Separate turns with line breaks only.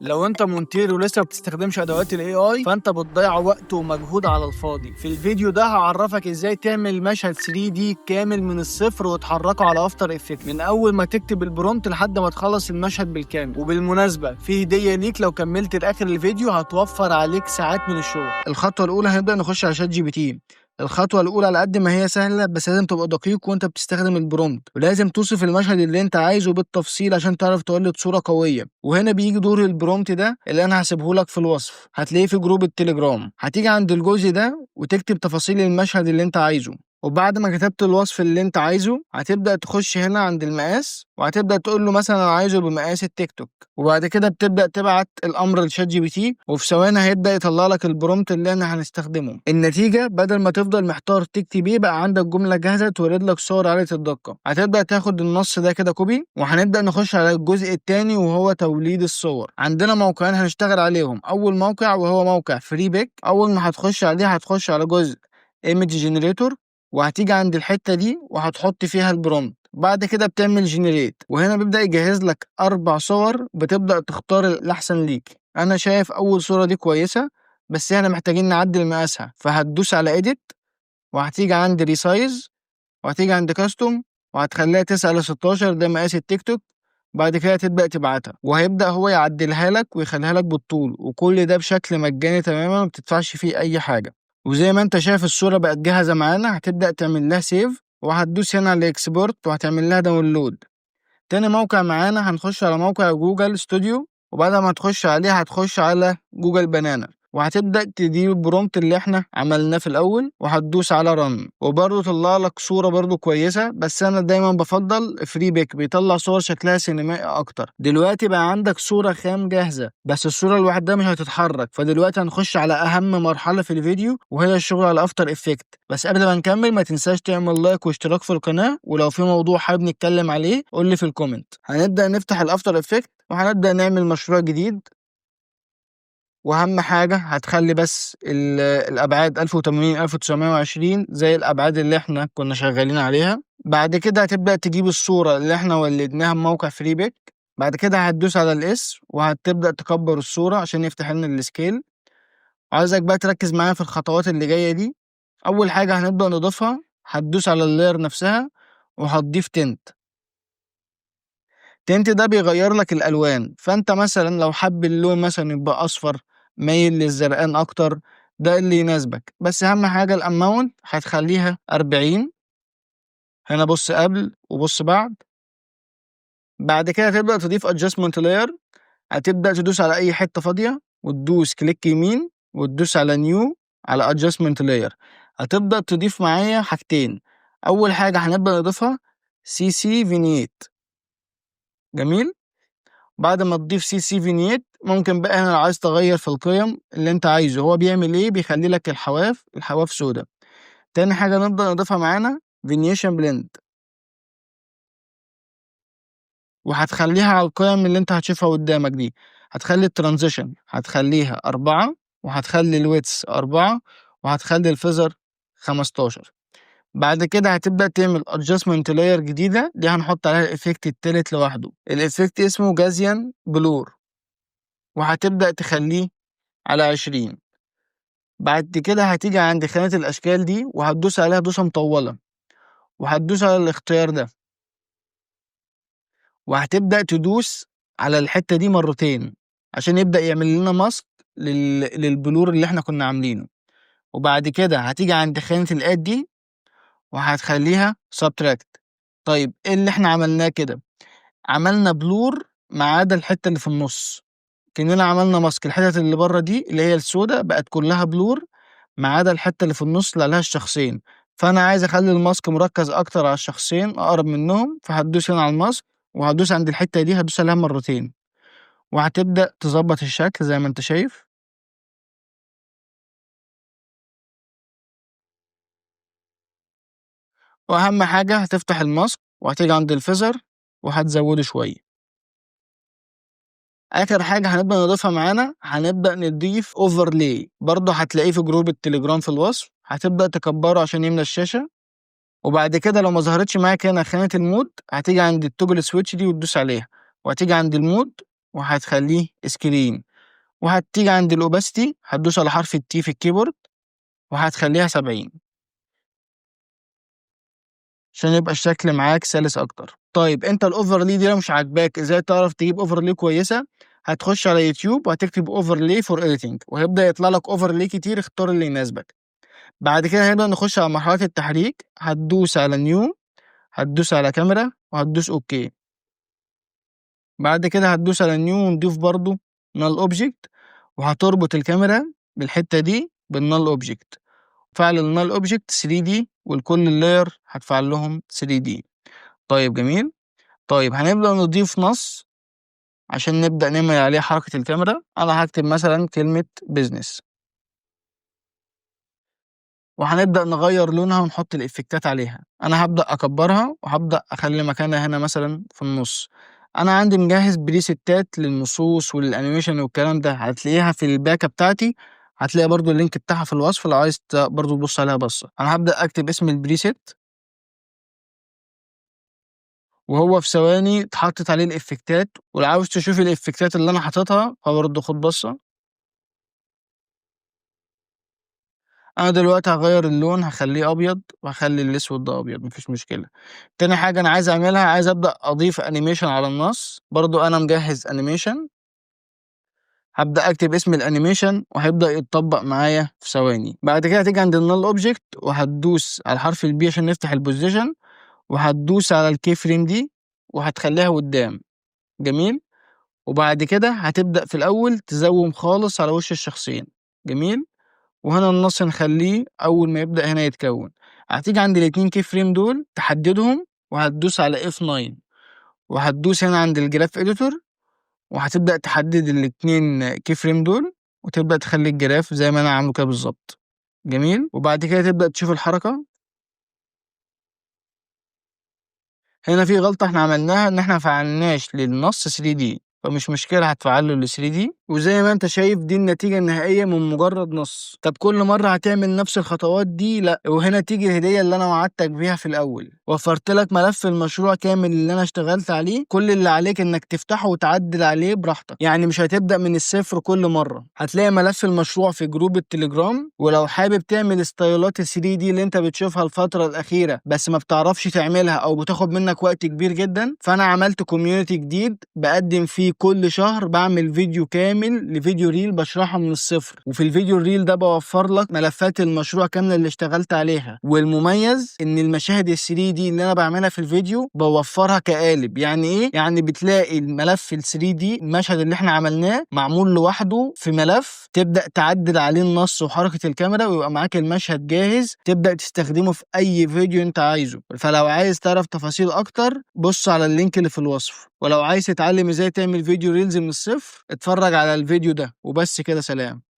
لو انت مونتير ولسه ما بتستخدمش ادوات ال AI فانت بتضيع وقت ومجهود على الفاضي. في الفيديو ده هعرفك ازاي تعمل مشهد 3D كامل من الصفر وتحركه على After Effects من اول ما تكتب ال prompt لحد ما تخلص المشهد بالكامل. وبالمناسبة في هديه ليك لو كملت لاخر الفيديو هتوفر عليك ساعات من الشغل. الخطوة الاولى هنبدا نخش على ChatGPT. الخطوة الأولى على قد ما هي سهلة بس لازم تبقى دقيق وأنت بتستخدم ال prompt، ولازم توصف المشهد اللي أنت عايزه بالتفصيل عشان تعرف تولد صورة قوية. وهنا بيجي دور ال prompt ده اللي أنا هسيبه لك في الوصف، هتلاقيه في group التليجرام. هتيجي عند الجزء ده وتكتب تفاصيل المشهد اللي أنت عايزه، وبعد ما كتبت الوصف اللي انت عايزه هتبدأ تخش هنا عند المقاس وهتبدأ تقول له مثلا انا عايزه بمقاس التيك توك، وبعد كده بتبدأ تبعت الامر ل ChatGPT، وفي ثواني هيبدأ يطلع لك ال prompt اللي احنا هنستخدمه. النتيجة بدل ما تفضل محتار تكتب ايه بقى عندك جملة جاهزة تولد لك صور عالية الدقة. هتبدأ تاخد النص ده كده copy، وهنبدأ نخش على الجزء الثاني وهو توليد الصور. عندنا موقعين هنشتغل عليهم، اول موقع وهو موقع Freepik. اول ما هتخش عليه هتخش على جزء image generator، وهتيجي عند الحتة دي وهتحط فيها ال prompt. بعد كده بتعمل generate، وهنا بيبدأ يجهز لك 4 صور، بتبدأ تختار الأحسن ليك. أنا شايف أول صورة دي كويسة بس احنا محتاجين نعدل مقاسها، فهتدوس على edit وهتيجي عند resize وهتيجي عند custom وهتخليها 9:16، ده مقاس التيك توك. بعد كده تبدأ تبعتها وهيبدأ هو يعدلها لك ويخليها لك بالطول، وكل ده بشكل مجاني تماما ما بتدفعش فيه أي حاجة. وزي ما انت شايف الصورة بقت جاهزة معانا، هتبدأ تعمل لها save وهتدوس هنا على export وهتعمل لها download. تاني موقع معانا هنخش على موقع Google Studio، وبعد ما تخش عليه هتخش على Google Banana وهتبدأ تدير ال prompt اللي احنا عملناه في الأول وهتدوس على run، وبرضه طلع لك صورة برضه كويسة، بس أنا دايما بفضل Freepik بيطلع صور شكلها سينمائي أكتر. دلوقتي بقى عندك صورة خام جاهزة بس الصورة لوحدها مش هتتحرك، فدلوقتي هنخش على أهم مرحلة في الفيديو وهي الشغل على After Effects. بس قبل ما نكمل ما تنساش تعمل like واشتراك في القناة، ولو في موضوع حابب نتكلم عليه قول لي في ال comment. هنبدأ نفتح ال After Effects وهنبدأ نعمل مشروع جديد، واهم حاجة هتخلي بس الابعاد 1080 1920 زي الابعاد اللي احنا كنا شغالين عليها. بعد كده هتبدأ تجيب الصورة اللي احنا ولدناها من موقع Freepik. بعد كده هتدوس على ال S وهتبدأ تكبر الصورة عشان يفتح لنا ال scale. عايزك بقى تركز معايا في الخطوات اللي جاية دي. اول حاجة هنبدأ نضيفها، هتدوس على ال layer نفسها وهتضيف tint. tint ده بيغير لك الالوان، فانت مثلا لو حب اللون مثلا يبقى اصفر مايل للزرقان اكتر ده اللي يناسبك. بس اهم حاجة ال amount هتخليها 40. هنا بص قبل وبص بعد. بعد كده تبدأ تضيف adjustment layer، هتبدأ تدوس على اي حتة فاضية وتدوس click يمين وتدوس على new على adjustment layer. هتبدأ تضيف معايا حاجتين. اول حاجة هنبدأ نضيفها CC vignette. جميل. بعد ما تضيف CC vignette ممكن بقى هنا لو عايز تغير في القيم اللي انت عايزه. هو بيعمل ايه؟ بيخلي لك الحواف سودا. تاني حاجة نبدأ نضيفها معانا vignette blend، وهتخليها على القيم اللي انت هتشوفها قدامك دي. هتخلي ال transition هتخليها 4، وهتخلي ال width 4، وهتخلي ال feather 15. بعد كده هتبدأ تعمل adjustment layer جديدة، دي هنحط عليها ال effect التالت لوحده. ال effect اسمه Gaussian blur، وهتبدأ تخليه على 20. بعد كده هتيجي عند خانة الأشكال دي وهتدوس عليها دوسة مطولة، وهتدوس على الاختيار ده، وهتبدأ تدوس على الحتة دي مرتين عشان يبدأ يعمل لنا mask لل blur اللي احنا كنا عاملينه. وبعد كده هتيجي عند خانة ال add دي وهتخليها subtract. طيب ايه اللي احنا عملناه كده؟ عملنا blur ما عدا الحتة اللي في النص، كأننا عملنا mask. الحتت اللي بره دي اللي هي السوداء بقت كلها blur ما عدا الحتة اللي في النص اللي عليها الشخصين. فأنا عايز أخلي ال mask مركز أكتر على الشخصين أقرب منهم، فهتدوس هنا على ال mask وهتدوس عند الحتة دي، هتدوس عليها مرتين، وهتبدأ تظبط الشكل زي ما انت شايف. وأهم حاجة هتفتح ال mask وهتيجي عند ال feather وهتزوده شوية. آخر حاجة هنبدأ نضيفها معانا، هنبدأ نضيف overlay، برضه هتلاقيه في group التليجرام في الوصف. هتبدأ تكبره عشان يملى الشاشة. وبعد كده لو ما ظهرتش معاك هنا خانة ال mode هتيجي عند ال toggle switch دي وتدوس عليها، وهتيجي عند ال mode وهتخليه screen، وهتيجي عند ال opacity هتدوس على حرف ال T في ال keyboard وهتخليها 70 عشان يبقى الشكل معاك سلس اكتر. طيب انت ال overlay دي لو مش عاجباك، ازاي تعرف تجيب overlay كويسه؟ هتخش على يوتيوب وهتكتب overlay for editing وهيبدا يطلع لك overlay كتير، اختار اللي يناسبك. بعد كده هنبدا نخش على مرحله التحريك. هتدوس على new، هتدوس على كاميرا وهتدوس okay. بعد كده هتدوس على new ونضيف برضو null object، وهتربط الكاميرا بالحته دي بال null object. فعل ال null object 3D، والكل ال layer هتفعل لهم 3D. طيب جميل. طيب هنبدأ نضيف نص عشان نبدأ نعمل عليه حركة الكاميرا. أنا هكتب مثلا كلمة business، وهنبدأ نغير لونها ونحط ال effectات عليها. أنا هبدأ أكبرها وهبدأ أخلي مكانها هنا مثلا في النص. أنا عندي مجهز presetات للنصوص ولل animation والكلام ده، هتلاقيها في الباكة بتاعتي، هتلاقي برضو ال link بتاعها في الوصف لو عايز برضو تبص عليها بصة. أنا هبدأ أكتب اسم ال preset وهو في ثواني اتحطت عليه ال effectات، ولو عاوز تشوف ال effectات اللي انا حاططها فبرضه خد بصة. انا دلوقتي هغير اللون، هخليه ابيض وهخلي الاسود ده ابيض، مفيش مشكلة. تاني حاجة انا عايز اعملها، عايز ابدأ اضيف animation على النص. برضو انا مجهز animation، هبدأ اكتب اسم ال animation وهيبدأ يتطبق معايا في ثواني. بعد كده هتيجي عند ال null object وهتدوس على حرف ال P عشان نفتح ال position، وهتدوس على ال key frame دي وهتخليها قدام. جميل. وبعد كده هتبدأ في الأول ت zoom خالص على وش الشخصين. جميل. وهنا النص نخليه أول ما يبدأ هنا يتكون. هتيجي عند الاتنين key frame دول تحددهم وهتدوس على F9، وهتدوس هنا عند ال graph editor وهتبدأ تحدد الاتنين key frame دول وتبدأ تخلي ال graph زي ما أنا عامله كده بالظبط. جميل. وبعد كده تبدأ تشوف الحركة. هنا في غلطة احنا عملناها ان احنا مفعلناش للنص 3D، فمش مشكلة هتفعل له ال 3D. وزي ما انت شايف دي النتيجة النهائية من مجرد نص. طب كل مرة هتعمل نفس الخطوات دي؟ لا. وهنا تيجي الهدية اللي انا وعدتك بيها في الاول، وفرت لك ملف المشروع كامل اللي انا اشتغلت عليه. كل اللي عليك انك تفتحه وتعدل عليه براحتك، يعني مش هتبدأ من الصفر كل مرة. هتلاقي ملف المشروع في group التليجرام. ولو حابب تعمل styleات ال 3D اللي انت بتشوفها الفترة الأخيرة بس ما بتعرفش تعملها او بتاخد منك وقت كبير جدا، فانا عملت community جديد بقدم فيه كل شهر، بعمل فيديو كامل لفيديو reel بشرحه من الصفر، وفي الفيديو ال reel ده بوفر لك ملفات المشروع كاملة اللي اشتغلت عليها. والمميز ان المشاهد ال 3D اللي انا بعملها في الفيديو بوفرها كقالب. يعني ايه؟ يعني بتلاقي الملف ال 3D المشهد اللي احنا عملناه معمول لوحده في ملف، تبدأ تعدل عليه النص وحركة الكاميرا ويبقى معاك المشهد جاهز تبدأ تستخدمه في اي فيديو انت عايزه. فلو عايز تعرف تفاصيل اكتر بص على ال link اللي في الوصف. ولو عايز تتعلم ازاي تعمل فيديو reels من الصفر اتفرج على الفيديو ده. وبس كده، سلام.